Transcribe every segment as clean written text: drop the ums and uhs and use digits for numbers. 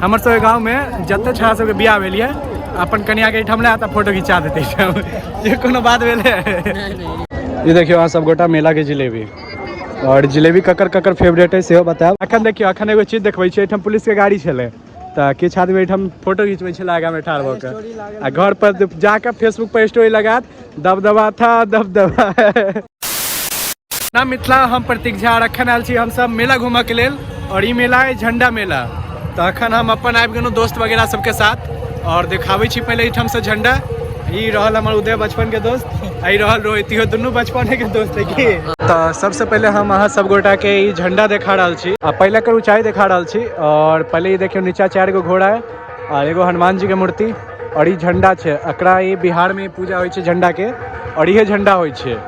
हमर सबके गाँवमे जते छौड़ा सबके बियाह भेल यऽ, अपन कनिया के एहिठाम लए तऽ फोटो घिचा देतै। ये कोनो बात भेलै? ई देखियौ अहाँ सब गोटा, मेला के जिलेबी। और जिलेबी ककर ककर फेवरेट है, सेहो बतायब। अखन देखियौ, अखन एगो चीज देखबै छी। एहिठाम पुलिस के गाड़ी छलै तऽ किछु आदमी एहिठाम फोटो घिचबै छलै आगामे ठाढ़ भऽ कऽ, आ घर पर जाकऽ फेसबुक पर स्टोरी लगात, दबदबा था दबदबा ना। मिथिला, हम प्रतीक झा और अखन आयल छी हमसब मेला घूमऽ के लेल और ई मेला है झंडा मेला। तऽ अखन हम अपन आबि गेलहुँ दोस्त वगैरह सबके साथ और देखाबै छी पहिले एहिठामसँ झंडा। ई रहल हमर उदय, बचपन के दोस्त, आ ई रहल रोहित। इहो दुनू बचपने के दोस्त है की। तऽ सबसे पहिले हम अहाँ सब गोटा के ई झंडा देखा रहल छी आ पहिले एकर ऊंचाई देखा रहल छी। और पहिले ई देखियौ, नीचा चारि गो घोड़ा है और एगो हनुमान जी के मूर्ति और ई झंडा छै। एकरा ई बिहार में पूजा होइ छै झंडा के और इहे झंडा होइ छै।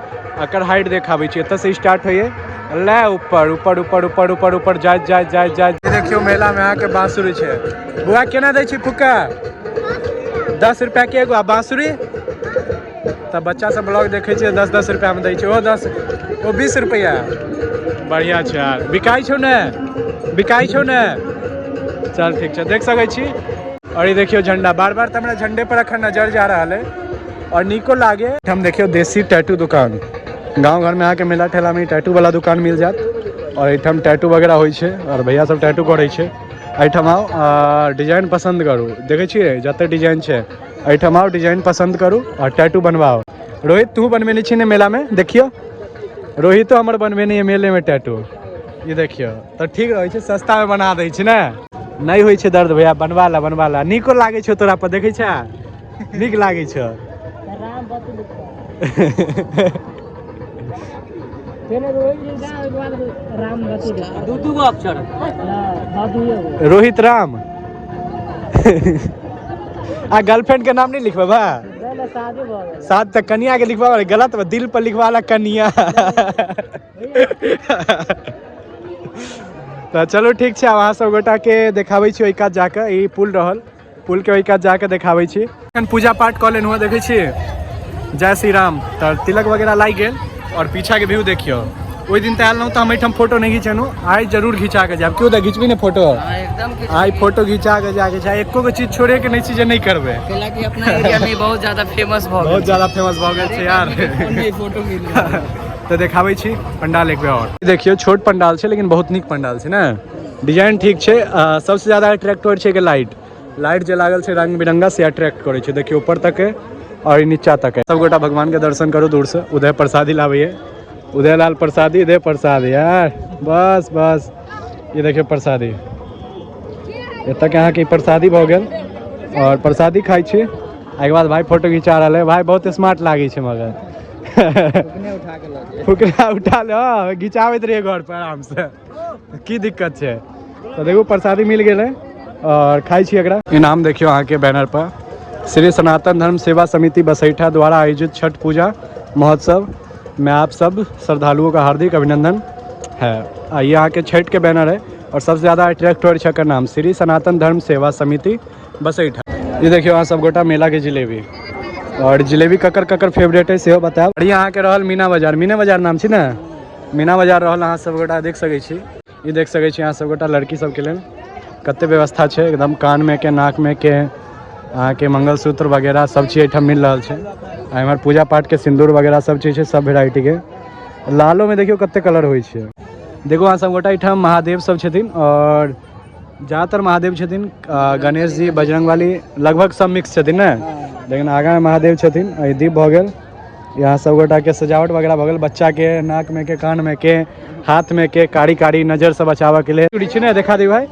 एकर हाइट देखाबै छी। एतऽ से स्टार्ट होइए, ले ऊपर ऊपर ऊपर ऊपर ऊपर ऊपर जाइत जाइत जाइत जाइत। देखियौ, मेला में अहाँके बांसुरी छै। बुआ, केना दै छी फुक्का? 10 रुपया के एगो। आ बांसुरी? तऽ बच्चा सब ब्लॉग देखै छै। 10 10 रुपया में दै छै। ओ 10, ओ 20 रुपया। बढ़िया छै यार। बिकाइ छौ ने? बिकाइ छौ ने? चल, ठीक छै। देख सकै छी। और ई देखियौ झंडा। बार बार तऽ हमरा झंडे पर अखन नजर जा रहल है और नीको लागे। हम देखियौ, देसी टैटू दुकान। गाँव घर में अहाँके मेला ठेला में टैटू वाला दुकान मिल जायत और एहिठाम टैटू वगैरह होइ छै और भैया सब टैटू करै छै। एहिठाम आउ आ डिजाइन पसन्द करू। देखै छियै, जते डिजाइन छै। एहिठाम आउ, डिजाइन पसन्द करू और टैटू बनवाउ। रोहित, तू बनबेने छी ने मेला में? देखियौ, रोहितो हमर बनबेने है मेले में टैटू। ई देखियौ, तऽ ठीक रहै छै, सस्ता में बना दै छै ने। नहि होइ छै दर्द भैया, बनवा ला, बनवा ला। नीको लागै छौ तोरा पर। देखै छै, नीक लागै छौ। राम बतू पहले रोहित लिखा, ओहिके बाद राम बतू लिखा। दू दू गो अक्षर। हाँ, दुइयो गो। रोहित राम। आ गर्लफ्रेंड के नाम नहीं लिखबे बा? नहीं, शादी भऽ गेल। साथ तक कनिया के लिखवा, गलत बा। दिल पर लिखवा ला कनिया। तऽ चलू, ठीक छै। आब अहाँ सब गोटा के देखाबै छी ओहि कात जाकऽ। ई पुल रहल, पुल के ओहि कात जाकऽ देखाबै छी। एखन पूजा पाठ कऽ लेलहुँ हँ। देखै छी, जय श्री राम। तऽ तिलक वगैरह लागि गेल और पीछा के व्यू देखियौ। ओहि दिन तऽ आयल रहूँ तऽ हम एहिठाम फोटो नहि घिचेलहुँ। आइ जरूर घिचा के जायब। क्यों तऽ घिचबी ने फोटो? एकदम। आइ फोटो घिचा के जाके छै। एको गो चीज छोड़े के नहि छै जे नहि करबै। कैला कि अपना एरिया में बहुत ज्यादा फेमस भऽ बहुत ज्यादा फेमस भऽ गेल छै यार। गेल, फोटो मिल गेल। तऽ देखाबै छी पंडाल एक बेर और। देखियौ, छोट पंडाल छै लेकिन बहुत नीक पंडाल छै ने। डिजाइन ठीक छै। सबसे ज्यादा अट्रैक्ट करै छै एकर लाइट। लाइट जे लागल छै रंग बिरंगा, से अट्रैक्ट करै छै। देखियौ, ऊपर तक है और ई नीचा तक है। सब गोटा भगवान के दर्शन करू दूर से। उदय प्रसादी लाबैये। उदय लाल प्रसादी दे प्रसादी यार। बस बस, ये देखियौ प्रसादी। एतऽ के अहाँके ई प्रसादी भऽ गेल और प्रसादी खाइ छी। एहिके बाद भाई फोटो घिचा रहल है। भाई बहुत स्मार्ट लागै छै मगर। उठा के लऽ जाए। फुकरा उठा ले। हाँ, घिचाबैत रहिए घर पर आराम से, की दिक्कत छै? तऽ देखू, प्रसादी मिल गेलै और खाइ छी एकरा। इनाम देखियौ अहाँके बैनर पर, श्री सनातन धर्म सेवा समिति बसैठा द्वारा आयोजित छठ पूजा महोत्सव में आप सब श्रद्धालुओं का हार्दिक अभिनंदन है। आ ये अहाँके छठ के बैनर है और सबसे ज़्यादा अट्रैक्ट हो छै एकर नाम, श्री सनातन धर्म सेवा समिति बसैठा। ये देखियौ अहाँ सब गोटा, मेला के जिलेबी। और जिलेबी ककर ककर फेवरेट है, सेहो बतायब। और ई अहाँके रहल मीना बाजार। मीना बाजार नाम छै ने? मीना बाजार रहल। अहाँ सब गोटा देख सकै छी। ई देख सकै छी अहाँ सब गोटा, लड़की सबके लेल कते व्यवस्था छै एकदम। कान में के, नाक में के, अहाँके मंगलसूत्र वगैरह सब चीज एहिठाम मिल रहल छै। आ एम्हर पूजा पाठ के सिन्दूर वगैरह सब चीज छै, सब वेराइटी के। लालो में देखियौ कते कलर होइ छै। देखो अहाँ सब गोटा, एहिठाम महादेव सब छथिन और ज्यादातर महादेव छथिन। गणेश जी, बजरंगबली, लगभग सब मिक्स छथिन ने। लेकिन आगाँ मे महादेव छथिन। आ ई दीप भऽ गेल। यहाँ सब गोटा के सजावट वगैरह भऽ गेल। बच्चा के नाक में के, कान में के, हाथ में के, कारी कारी नजर से बचाबऽ के लेल चूड़ी छै ने? देखा दी भाई।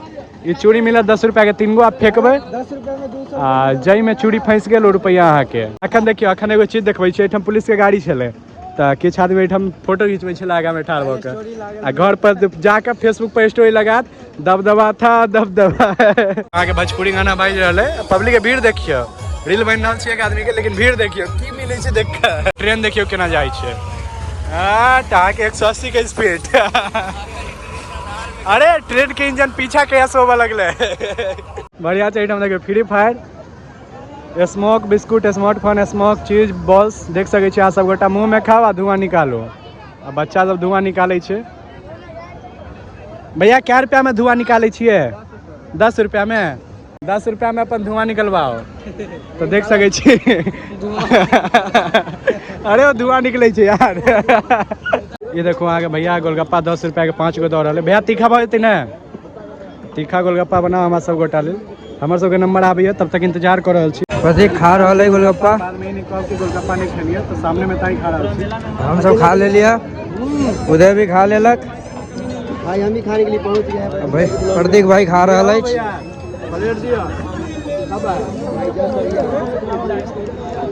ई चूड़ी मिलत 10 रुपया के तीन गो। आप फेंकबै 10 रुपया में 200। आ जाहिमे चूड़ी फँसि गेल, ओ रुपैआ अहाँके। अखन देखियौ, अखन एगो चीज देखबै छी। एहिठाम पुलिस के गाड़ी छलै तऽ किछु आदमी एहिठाम फोटो घिचबै छलै आगामे ठाढ़ भऽ कऽ, आ घर पर जाकऽ फेसबुक पर स्टोरी लगात, दबदबा था दबदबा। अहाँके भोजपुरी गाना बाजि रहल है। पब्लिक के भीड़ देखियौ। रील बनि रहल छै एक आदमी के, लेकिन भीड़ देखियौ। की मिलै छै देख कऽ? ट्रेन देखियौ केना जाइ छै। अहाँके 180 के स्पीड। अरे, ट्रेन के इंजन पीछा कहिया से होबऽ लगलै? बढ़िया छै। एहिठाम देखियौ, free fire, smoke biscuit, smartphone, smoke चीज बॉल्स। देख सकै छी अहाँ सब गोटा। मुँह में खाओ आ धुआं निकालो। आ बच्चा सब धुआं निकालै छै। भैया, कै रुपया में धुआं निकालै छियै? 10 रुपया में। 10 रुपया में अपन धुआं निकलवाओ। तऽ देख सकै छी, अरे ओ धुआं निकलै छै यार। ये देखो, अहाँके भैया गोलगप्पा 10 रुपया के 5 गो दऽ रहल है। भैया, तीखा भऽ जेतै ने? तीखा गोलगप्पा बनाओ हमरा सब गोटा लेल। हमर सबके नंबर आबैया, तब तक इंतजार कऽ रहल छी। प्रतीक खा रहल है गोलगप्पा। बाद में ई नहि कहब कि गोलगप्पा नहि खेलियै। तऽ सामने में ताई खा रहल छी। हम सब खा लेलियै, उदय भी खा लेलक। भाई, हम भी खाने के लिए पहुंच गए हैं। भाई, प्रतीक भाई खा रहल अछि। प्लेट दिअ।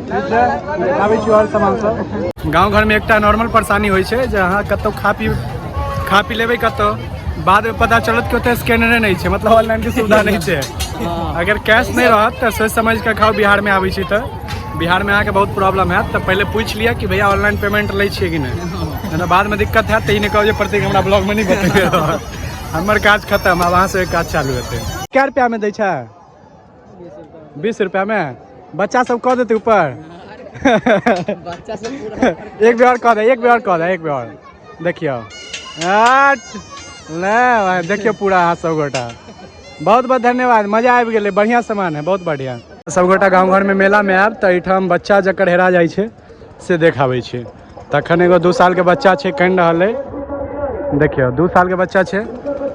ठीक छै, देखाबै छी आओर सामान सब। गाँव घरमे एकटा नॉर्मल परेशानी होइ छै जे अहाँ कतहु खा पी लेबै कतहु, बादमे पता चलत कि ओतऽ स्कैनरे नहि छै, मतलब ऑनलाइनके सुविधा नहि छै। अगर कैश नहि रहत तऽ सोचि समझि कऽ खाउ। बिहारमे आबै छी तऽ बिहारमे अहाँके बहुत प्रॉब्लम हैत। तऽ पहिले पूछि लिअ कि भैया, ऑनलाइन पेमेंट लै छियै कि नहि? नहि तऽ बादमे दिक्कत हैत। तऽ ई नहि कहब जे प्रतीक हमरा ब्लॉगमे नहि बतेबै। हमर काज खतम, आब अहाँ सबके काज चालू हेतै। कै रुपैआमे दै छै? 20 रुपैआमे? बच्चा सब कऽ देतै ऊपर। बच्चा सब पूरा। एक बेर और कऽ दे, एक बेर और कऽ दे, एक बेर और। देखियौ, आठ ले भाई, देखियौ पूरा अहाँ सब गोटा। बहुत बहुत धन्यवाद, मजा आबि गेलै। बढ़िआँ सामान है, बहुत बढ़िआँ। सब गोटा गाँव घरमे मेलामे आयब तऽ एहिठाम बच्चा जकर हेरा जाइ छै से देखाबै छै। तखन एगो 2 सालके बच्चा छै, कानि रहल अइ। देखियौ, 2 सालके बच्चा छै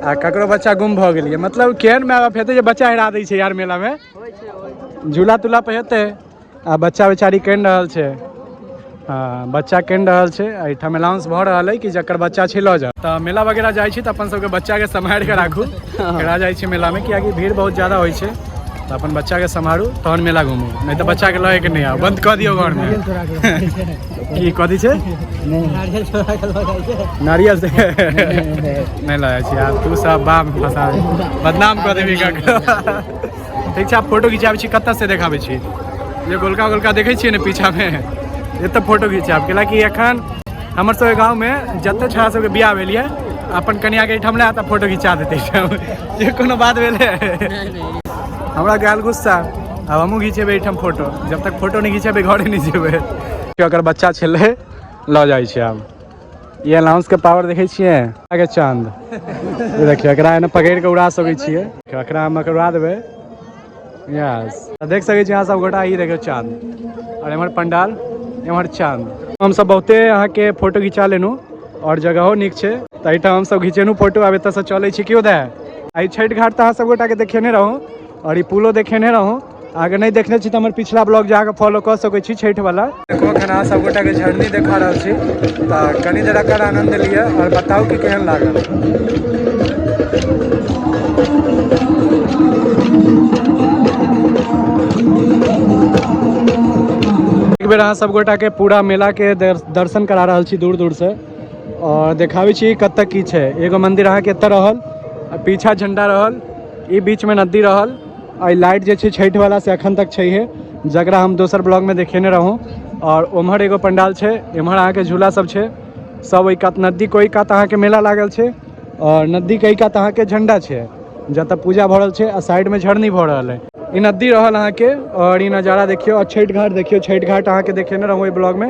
आ ककरो बच्चा गुम भऽ गेलियै। मतलब केहन माय बाप हेतै जे बच्चा हेरा दै छै यार मेलामे? झूला तूला पे हेतै आ बच्चा बेचारी कानि रहल छै। हँ, बच्चा कानि रहल छै। एहिठाम अनाउंस भऽ रहल अइ कि जकर बच्चा छै लऽ जाउ। तऽ मेला वगैरह जाइ छी तऽ अपन सबके बच्चाके सम्हारि कऽ राखू। हेरा जाइ छै मेलामे, कियाकि भीड़ बहुत ज्यादा होइ छै। तऽ अपन बच्चाके सम्हारू, तहन मेला घुमू, नहि तऽ बच्चाके लए के नहि आउ, बंद कऽ दियौ घरमे। की कथी छै? नारियल चोरा के लऽ जाइ छै। नारियल से नहि लऽ जाइ छी। आब तू सब बाप फंसा बदनाम कऽ देबी ककरो। ठीक छै, आब फोटो घिचाबै छी। कतऽ से देखाबै छी? जे गोलका गोलका देखै छियै ने पीछामे, एतऽ फोटो घिचाब। कैलाकि एखन हमर सबके गाँवमे जते छौड़ा सबके बियाह भेल यऽ, अपन कनियाके एहिठाम लए तऽ फोटो घिचा देतै। ये कोनो बात भेलै? हमरा गेल गुस्सा। आब हमहूँ घिचेबै एहिठाम फोटो। जब तक फोटो नहि घिचेबै, घरे नहि जेबै। अगर बच्चा छलै, लऽ जाइ छै। आब ई अनाउंस के पावर देखै छियै आगे चांद। ई देखियौ, एकरा एना पकड़ि कऽ उड़ा सकै छियै। एकरा हम उड़ा देबै। यस, देख सकै छी अहाँ सब गोटा। ई देखियौ चांद और एम्हर पंडाल, एम्हर चांद। हम सब बहुते अहाँके फोटो घिचा लेलहुँ और जगहो नीक छै, तऽ एहिठाम हम सब घिचेलहुँ फोटो। आब एतऽसँ चलै छी। केओ दे आइ छठि घाट तऽ अहाँ सब गोटाके देखेने रहूँ और ई पुलो देखेने रहूँ। अगर नहि देखने छी तऽ हमर पिछला ब्लॉग जाके फॉलो कऽ सकै छी, छठि वाला। देखो, एखन अहाँ सब गोटाके झरनी देखा रहल छी, तऽ कनि देर एकर आनंद लिअ और बताउ कि केहन लागल। एक बेर अहाँ सब गोटाके पूरा मेलाके दर्शन करा रहल छी दूर दूर से और देखाबै छी कतऽ की छै। एगो मंदिर अहाँके एतऽ रहल आ पीछा झंडा रहल, ई बीचमे नदी रहल आ ई लाइट जे छै छठि वाला से अखन तक छैहे, जकरा हम दोसर ब्लॉगमे देखेने रहूँ। और ओम्हर एगो पंडाल छै, एम्हर अहाँके झूला सब छै सब। ओहि कात नदीके ओहि कात अहाँके मेला लागल छै और नदीके एहि कात अहाँके झंडा छै, जतऽ पूजा भऽ रहल छै आ साइडमे झरनी भऽ रहल है। ई नदी रहल अहाँके और ई नजारा देखियौ और छठि घाट देखियौ। छठि घाट अहाँके देखेने रहूँ ओहि ब्लॉगमे।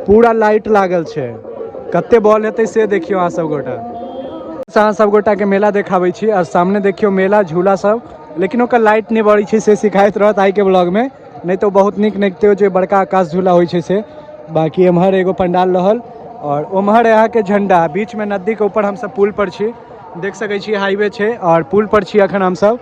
पूरा लाइट लागल छै, कते बॉल हेतै से देखियौ अहाँ सब गोटा। अहाँ सब गोटा के मेला देखाबै छी और सामने देखियौ मेला, झूला सब, लेकिन ओकर लाइट नहि बरै छै, से शिकायत रहत आइ के ब्लॉग में, नहि तऽ बहुत नीक निकते जे बड़का आकाश झूला होइ छै से। बाकी एम्हर एगो पंडाल रहल और ओम्हर अहाँके झंडा, बीच में नदी के ऊपर हमसब पुल पर छी। देख सकै छी, हाईवे छै और पुल पर छी अखन हमसब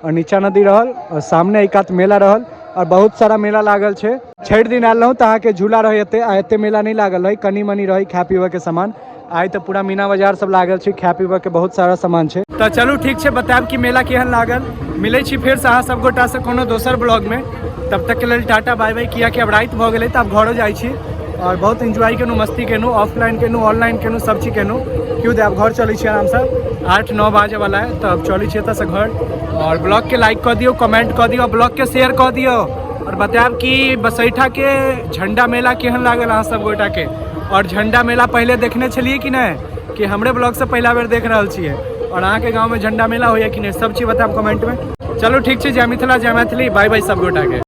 और नीचा नदी रहल और सामने एहि कात मेला रहल और बहुत सारा मेला लागल छै। छठि दिन आयल रहूँ तऽ अहाँके झूला रहै एते आ एते मेला नहि लागल रहै, कनि मनि रहै खाय पीबऽ के सामान। आइ तऽ पूरा मीना बाजार सब लागल छै, खाय पीबऽ के बहुत सारा सामान छै। तऽ चलू ठीक छै, बतायब कि मेला केहन लागल। मिलै छी फेरसँ अहाँ सब गोटासँ कोनो दोसर ब्लॉगमे, तब तक के लेल टाटा बाय बाय। कियाकि आब राति भऽ गेलै तऽ आब घरो जाइ छी और बहुत एन्जॉय केलहुँ, मस्ती केलहुँ, ऑफलाइन केलहुँ, ऑनलाइन केलहुँ, सब चीज केलहुँ। क्यों दे, आब घर चलै छी आरामसँ। 8-9 बाजे वाला है, तऽ अब चलै छी एतऽसँ घर। और ब्लॉग के लाइक कऽ दियौ, कमेंट कऽ दियौ, ब्लॉग के शेयर कऽ दियौ और बतायब कि बसैठा के झंडा मेला केहन लागल अहाँ सब गोटा के और झंडा मेला पहिले देखने छलियै कि नहि, कि हमरे ब्लॉग से पहिला बेर देख रहल छियै और अहाँके गाँव में झंडा मेला होइए कि नहि, सब चीज बतायब कमेंट में। चलू ठीक छै, जय मिथिला, जय मैथिली, बाय बाय सब गोटा के।